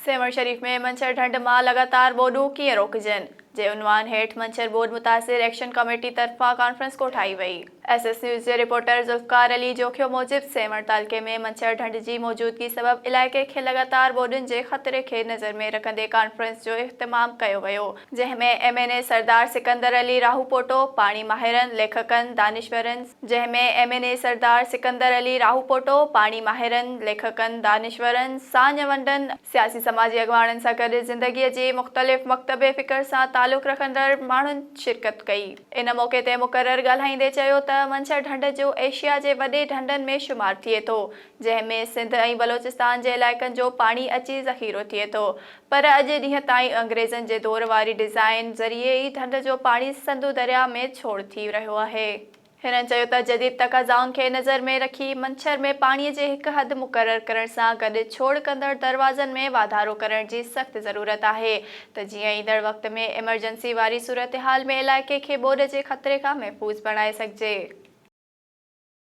سيوهڻ شريف ۾ منڇر ڍنڍ مان لڳاتار ٻوڏون ڪيئن روڪجن؟ جي عنوان هيٺ منڇر ٻوڏ متاثر ايڪشن ڪميٽي طرفان ڪانفرنس ڪوٺائي وئي. ايس ايس نيوز جي رپورٽر ذوالفقار علي جوکيو موجب سيوهڻ تعلقي ۾ منڇر ڍنڍ جي موجودگي سبب علائقي کي لڳاتار ٻوڏن جي خطري کي نظر ۾ رکندي ڪانفرنس جو اهتمام ڪيو ويو جنهن ۾ M N A Sardar Sikandar Ali Rahupoto, پاڻي ماهرن، ليکڪن، دانشورن، جنهن ۾ M N A Sardar Sikandar Ali Rahupoto, پاڻي ماهرن، ليکڪن، دانشورن، ساڃهه ونڊن، سياسي سماجي اڳواڻن سان گڏ زندگيء جي مختلف مڪتب فڪر سان تعلق رکندڙ ماڻهن شرڪت ڪئي. ان موقعي تي مقرر ڳالهائيندي چيو ته منڇر ڍنڍ جو ايشيا جي وڏي ڍنڍن ۾ شمار ٿئي ٿو، جنهن ۾ سنڌ ۽ بلوچستان جي علائقن جو پاڻي اچي ذخيرو ٿئي ٿو پر اڄ ڏينهن تائين انگريزن جي دور واري ڊزائين ذريعي ئي ڍنڍ جو پاڻي سنڌو درياء ۾ ڇوڙ ٿي رهيو آهي. هنن چيو ته جديد تقاضائن کي نظر ۾ رکي منڇر ۾ پاڻي جي هڪ حد مقرر ڪرڻ سان گڏ ڇوڙ ڪندڙ دروازن ۾ واڌارو ڪرڻ جي سخت ضرورت آهي ته جيئن ايندڙ وقت ۾ ايمرجنسي واري صورتحال ۾ علائقي کي ٻوڏ جي خطري کان محفوظ بڻائي سگهجي.